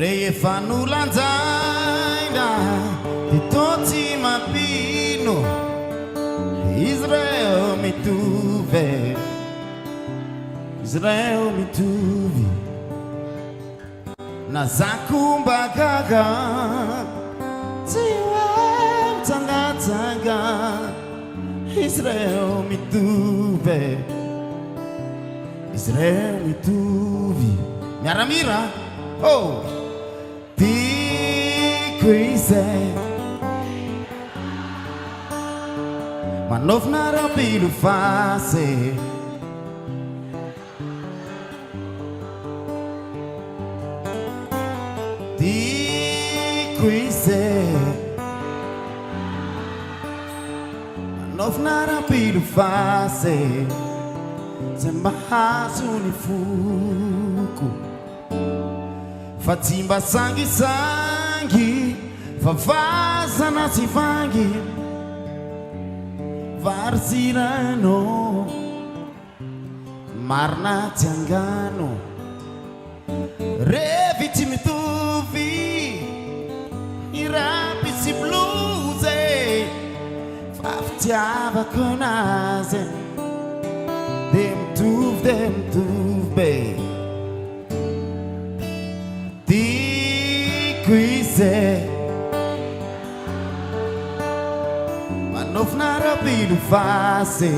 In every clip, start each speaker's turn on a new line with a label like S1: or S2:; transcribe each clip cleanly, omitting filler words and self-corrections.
S1: Rehefa nolanjaina dia toa tsy mampino izy ireo mitovy e, izy ireo mitovy. Na za ko mba gaga tsy hoe mitsangatsanga izy ireo mitovy e, izy ireo mitovy. Miaramira oh! Tiako izay manofina rampilofasy e. Tiako izy e Manaovina rampilofasy e Tsy mahazo ny foko Fa tsy mba sangisangy Fa vazana sy vangy Vary sy rano. Marina tsy angano. Revy tsy mitovy. Ny rap sy blues e. Fa fitiavako anazy de mitovy de mitovy be. Tiako izy e. Manofina rabilofasy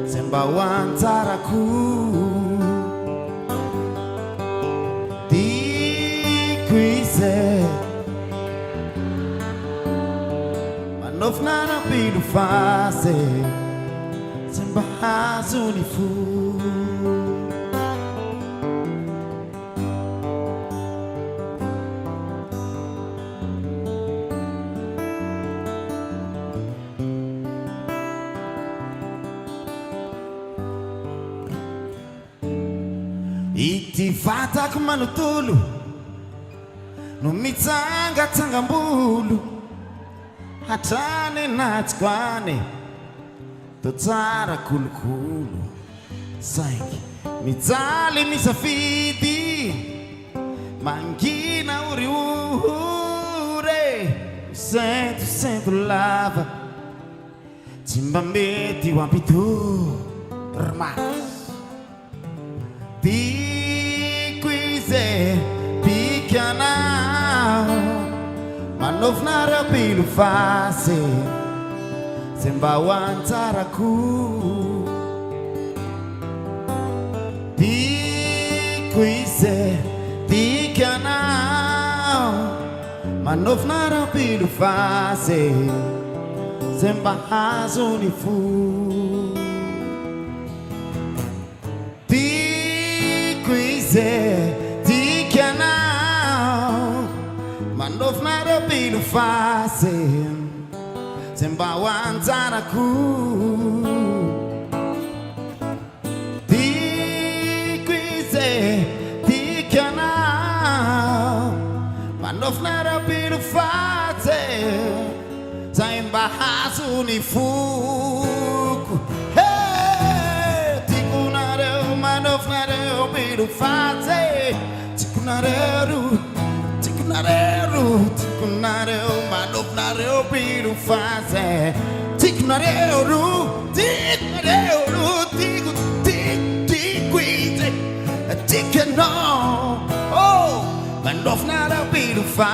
S1: Zay mba ho anjarako Tiako izy e Manofina rabilofasy Zay mba azon'ny fo. Ity vatako manontolo no mitsangatsangam-bolo hatrany anatiko any toa tsara kolokolo saingy mijaly misafidy. Mangina oriory e, misentosento lava, tsy mba mety ho ampy-torimaso. Tiako izy e, tiako ianao, manaovinareo pilofasy e, zay mba ho anjarako. Tiako izy e, tiako ianao, manofina rampilofasy e, zay mba azon'ny fo. Tiako izy e, tiako ianao, manofina rampilofasy e, zay mba ho anjarako. Tiako izy e, tiako ianao, Manofina rampino faty e, Zay mba hazo ny foko. He, tiako nareo, manofina rampino faty e, Tiako nareo, tiako nareo, tiako nareo, manofina rampino faty e, Tiako nareo, tiako nareo, tiako, tiako, tiako izy e, tiako ianao, oh, manofina rampino faty.